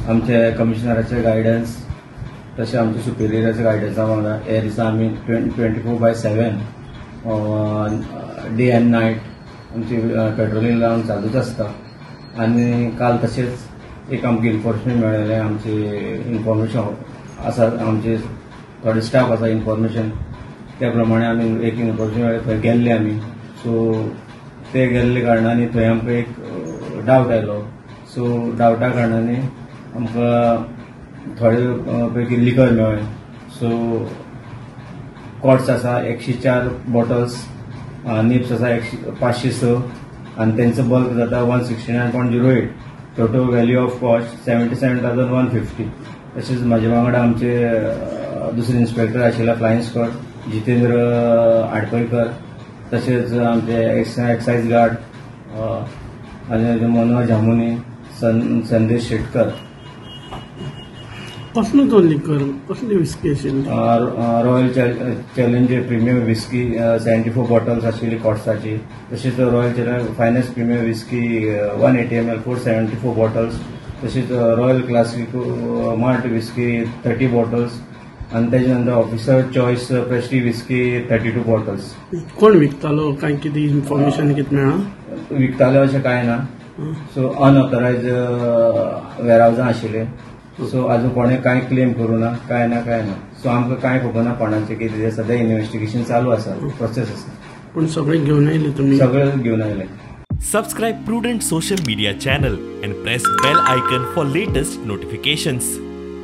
आमचे कमिशनराचे गायडन्स तशें आमचे सुपिरियराच्या गायडन्सा वांगडा हे दिसा आमी 24/7 डे अँड नायट आमची पेट्रोलिंग लावन चालूच आसता. आनी काल तशेंच एक आमकां इन्फॉर्मेशन मेळ्ळें, आमची इन्फॉर्मेशन आसा, आमचे थोडे स्टाफ आसा इन्फॉर्मेशन, त्या प्रमाणे आमी एक इन्फॉर्मेशन मेळ्ळें, थंय गेल्ले आमी. सो ते गेल्ले कारणांनी थंय आमकां एक डावट आयलो. सो डावटा कारणांनी आमकां थोडे पैकी लिकर मेळ्ळें. सो कॉट्स आसा 104 बॉटल्स, निप्स आसा 506 आनी तेंचो बल्क जाता 169.08, total value of cost 77,150. तशेंच म्हाजे वांगडा आमचे दुसरे इन्स्पेक्टर आशिल्ले फ्लायंग स्क्वॉड जितेंद्र आडपयकर, तशेंच आमचे एक्सायज गार्ड आनी मनोहर जामुनी, संदेश शेटकर. कसलो तो लिकर, कसली विस्की आशिल्ली? Royal challenge premium whisky 74 bottles आशिल्ली कॉट्साची. तशीच Royal Challenge finest premium whisky 180 ml 474 bottles, तशीच Royal classic malt whisky 30 bottles आनी तेजे नंतर officer choice prestige whisky 32 bottles. कोण विकतालो, काय कितें इन्फॉर्मेशन कितें मेळ्ळां? विकताले अशें कांय ना. सो अनऑथरायज वेरहावजां आशिल्ले. सो अजून कोणें कांय क्लेम करूं ना, कांय ना कांय ना. सो आमकां कांय खबर ना कोणाचें कितें, सद्या इन्व्हेस्टिगेशन चालू आसा, प्रोसेस आसा. पूण सगळें घेवन आयले तुमी? सगळें घेवन आयले. Subscribe Prudent social media channel and press bell icon for latest notifications.